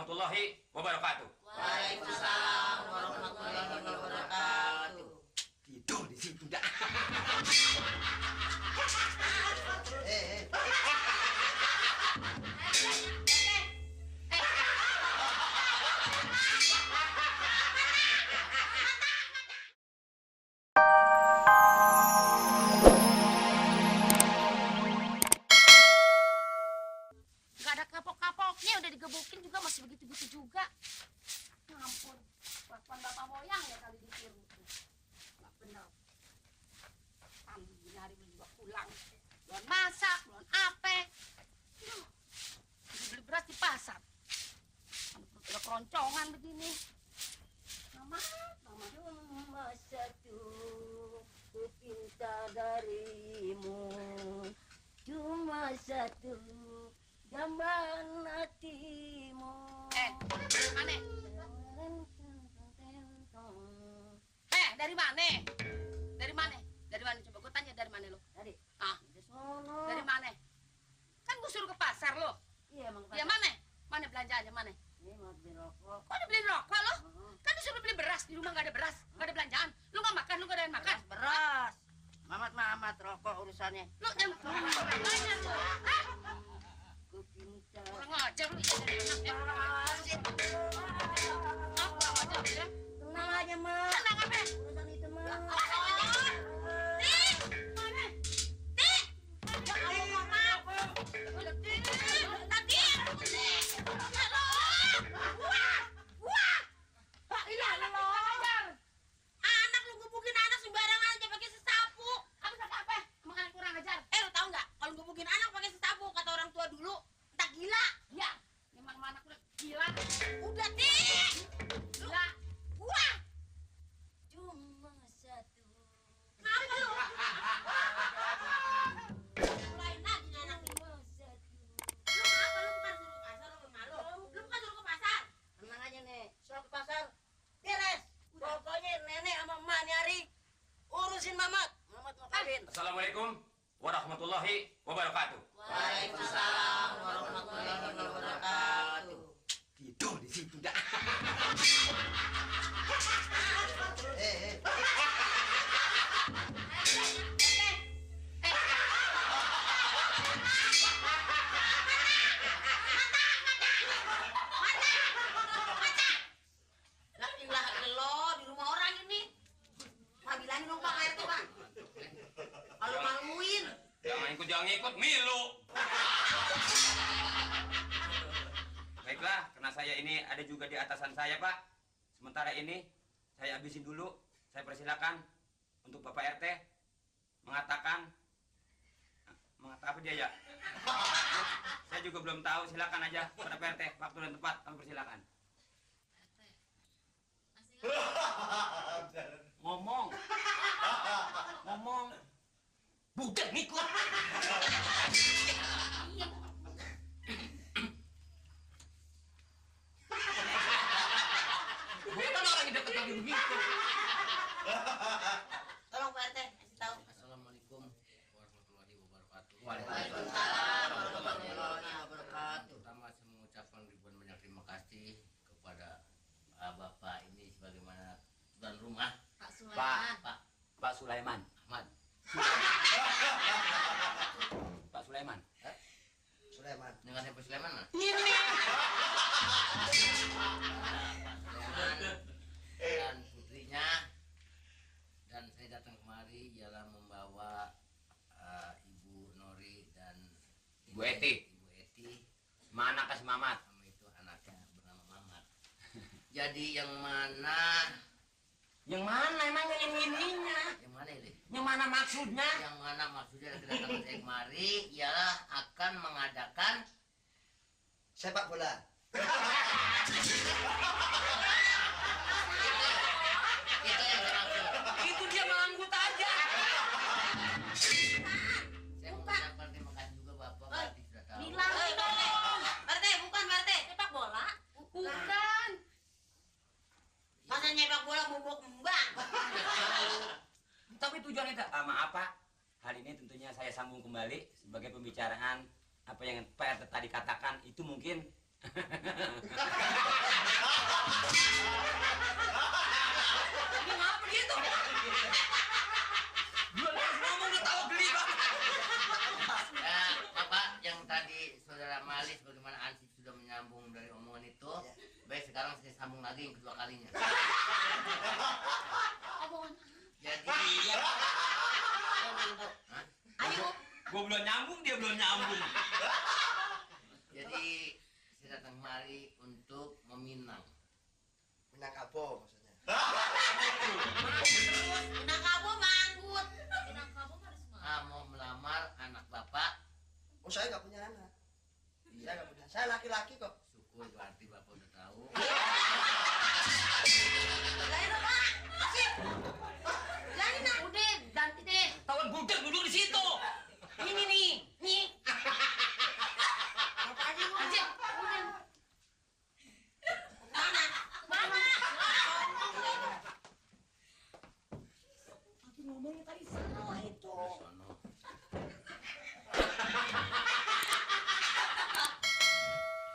warahmatullahi wabarakatuh. Waalaikumsalam warahmatullahi wabarakatuh. Tidur di situ dah. Gak ada kapok-kapoknya, udah digebukin juga masih begitu-gitu juga. Ampun, kelakuan bapak moyang ya kali ditiru tuh. Gak bener. Tadi gini hari ini juga pulang. Belum masak, belum apa. Beli beras di pasar. Udah keroncongan begini. Mama. Cuma satu ku pinta darimu. Cuma satu gambar hatimu. Mana? Dari mana? Dari mana? Dari mana? Coba gue tanya dari mana lo? Dari. Dari mana? Kan gue suruh ke pasar lo. Iya emang. Ya mana? Mana belanjaannya mana? Ini mau beli rokok. Kok dibeliin rokok lo? Kan disuruh beli beras, di rumah gak ada beras, gak ada belanjaan. Lu gak makan, lu gak ada yang makan. Beras. Mamat rokok urusannya. Lu yang banyak lu. Kurang ajar lu. Kurang ajar ya. Tenang aja, Mak. Tenang apa? Urusan itu, Mak. Assalamualaikum warahmatullahi wabarakatuh. Waalaikumsalam warahmatullahi wabarakatuh. Tidur di situ dah. Jangan ikut milu. Baiklah, karena saya ini ada juga di atasan saya, Pak. Sementara ini saya habisin dulu. Saya persilakan untuk Bapak RT mengatakan apa dia ya? Saya juga belum tahu. Silakan aja pada Pak RT, waktu dan tempat kami persilakan. Ngomong. Budak ngikut. Bukan orang yang dekat lagi begitu. Tolong Pak RT, kasih tahu. Assalamualaikum warahmatullahi wabarakatuh. Waalaikumsalam warahmatullahi wabarakatuh. Pertama saya mengucapkan ribuan banyak terima kasih kepada Bapak ini sebagaimana tuan rumah. Pak Sulaiman. Pak Sulaiman. Ahmad. Pak Sulaiman. Sulaiman. Dengan Pak Sulaiman mana? Ini. Pak Sulaiman dan putrinya. Dan saya datang kemari ialah membawa Ibu Nori dan Ibu Eti. Ibu Eti. Mana kasih Mamat? Sama itu anaknya bernama Mamat. Jadi yang mana? Yang mana emangnya yang ininya? Yang mana ini? Yang mana maksudnya? Yang mana maksudnya kedatangan saya kemari ialah akan mengadakan sepak bola. Itu yang terakhir. Itu dia manggut aja. Saya mengucapkan terima kasih juga Bapak tadi sudah tahu. Bilang dong. RT, bukan RT. Sepak bola? Bukan. Masa nyepak bola bubuk mbak? Tapi tujuannya itu maaf Pak. Hal ini tentunya saya sambung kembali sebagai pembicaraan apa yang Pak RT tadi katakan itu mungkin Ini ngapa gitu? Belum ngomong udah tahu geli banget. Ya, Bapak yang tadi saudara Mali sebagaimana Ansip sudah menyambung dari omongan itu, baik sekarang saya sambung lagi yang kedua kalinya. Omongan. Jadi, Hah? Ayo. Gua belum nyambung, dia belum nyambung. Jadi saya datang kemari untuk meminang. Minangkabau maksudnya. Minangkabau manggut. Minangkabau harus Mau melamar anak Bapak. Oh, saya nggak punya anak. Saya nggak punya. Saya laki-laki kok. Syukur berarti Bapak udah tahu. Lain apa? Sip. Lain nak. Udah, ganti deh. Tawan budak duduk di situ. Ini nih, nih. Apa aja lu? Sip. Udah. Mana? Mana? Tapi ngomongnya tadi salah itu. Sono.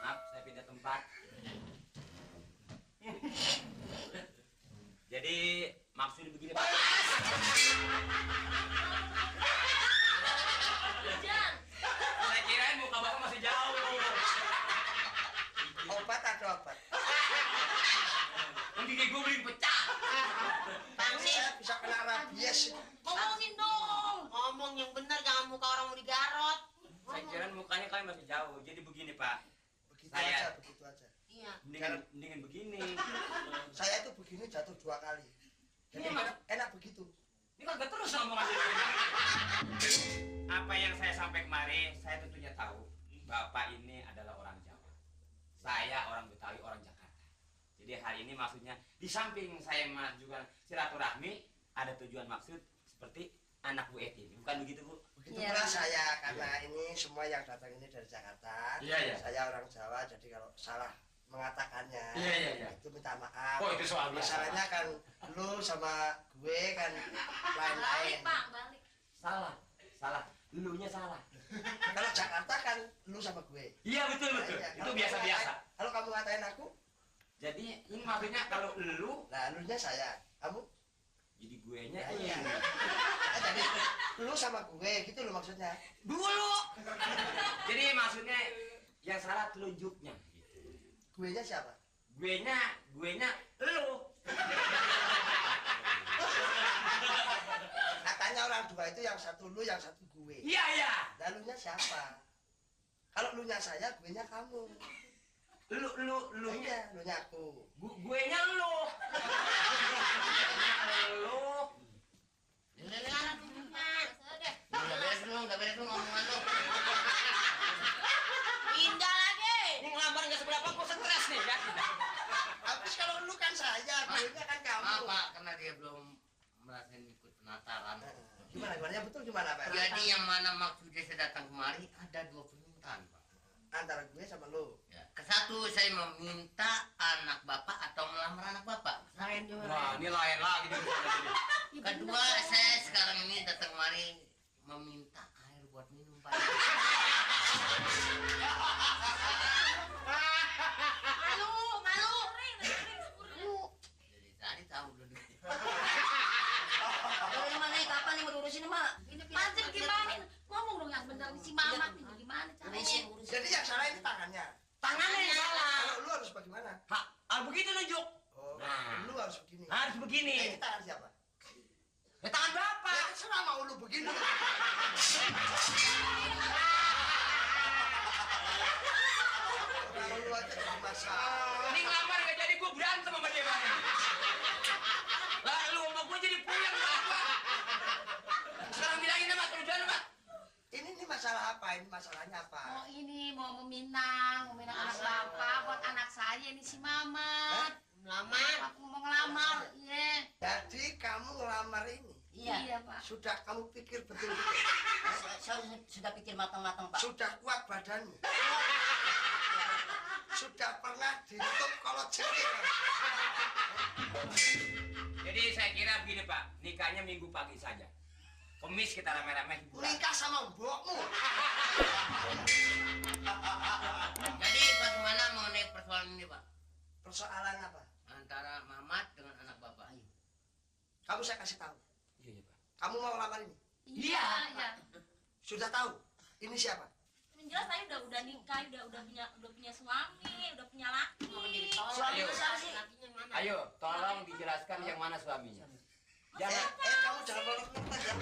Maaf, saya pindah tempat. Jadi maksudnya begini Pak. Saya kirain muka Bapak masih jauh. Obat ada obat. Nanti gigi gue beli pecah. Tapi saya bisa kena rabies. Ngomongin dong. Ngomong yang benar, jangan muka orang mau digarot. Saya kirain mukanya kalian masih jauh. Jadi begini Pak. Begitu Saya- aja, begitu aja. Iya. Mendingan begini. Saya itu begini jatuh 2 kali. Jadi Iya, Mas. enak begitu. Ini kagak terus omongan ini. Apa yang saya sampai kemarin, saya tentunya tahu Bapak ini adalah orang Jawa. Saya orang Betawi, orang Jakarta. Jadi hari ini maksudnya di samping saya juga silaturahmi, ada tujuan maksud seperti anak Bu Eti. Bukan begitu Bu? Begitu Iya. pula saya karena ini semua yang datang ini dari Jakarta. Iya, iya. Saya orang Jawa, jadi kalau salah mengatakannya Iya. itu minta maaf. Oh, itu soal biasa. Masalahnya kan lu sama gue kan Balik, lain-lain. Pak, balik. Salah. Lunya salah. Kalau Jakarta kan lu sama gue. Iya betul. Nah, iya. Itu Kalau kamu biasa-biasa. ngatain- Kalau kamu ngatain aku, Jadi ini maksudnya kalau lu, nah lunya saya. Kamu jadi guenya ya, iya. ini. Jadi lu sama gue gitu loh maksudnya. Dulu. Jadi maksudnya yang salah telunjuknya. Gitu. Guenya siapa? Guenya lu. Katanya orang dua itu yang satu lu, yang satu gue. Iya. Lalunya siapa? Kalau lunya saya, guenya kamu. Lu. Iya, lunya aku. Guenya lu. Lu. Leleran duluan. Udah beres lu ngomongan lu. Pindah lagi. Ini ngelamar nggak seberapa, gua stres nih ya. Habis kalau lu kan saya, guenya kan kamu. Maaf Pak, karena dia belum merasakan ikut penataran. Gimana? Yang betul gimana, Pak? Jadi yang mana maksudnya saya datang kemari ada 2 permintaan Pak. Antara gue sama lu. Ya. Kesatu saya meminta anak Bapak atau melamar anak Bapak. Lain juga. Nah, ini lain lagi nih. Kedua saya sekarang ini datang kemari meminta air buat minum Pak. Malu. Jadi tadi tahu dulu. Dari mana kapan nih mau diurusin emak? Masih gimana? Ngomong dong yang benar si Mamat nih gimana caranya? Urusin. Jadi yang salah ini tangannya. Tangannya yang salah. Kalau lu harus bagaimana? Begitu nunjuk. Oh, Nah. lu harus begini. Harus begini. Ini tangan siapa? Tangan Bapak. Ya, terserah mau lu begini. Kalau lu aja jadi masalah. Ini ngelamar nggak jadi, gua berantem sama dia Bang. Lah lu sama gua jadi puyeng apa? Sekarang bilangin sama tujuan apa? Ini masalah apa? Ini masalahnya apa? Oh ini mau meminang anak bapak buat anak saya ini si Mamat. Melamar. Aku mau ngelamar, iya. Jadi kamu ngelamar ini Iya. Pak. sudah kamu pikir betul-betul. Saya sudah pikir matang-matang Pak. Sudah kuat badanmu. Sudah pernah ditutup kalau cengkir. Jadi saya kira begini Pak, nikahnya minggu pagi saja. Kemis kita rame-rame hiburan. Nikah sama mbokmu. Jadi bagaimana saya kasih tahu. Iya, Pak. Kamu mau lamar ini? Iya. Sudah tahu? Ini siapa? Yang jelas saya udah nikah, udah punya suami, udah punya laki. Suami Ayo. besar sih. Ayo, tolong dijelaskan yang mana suaminya. Jangan Kamu jangan meluk-meluk ya.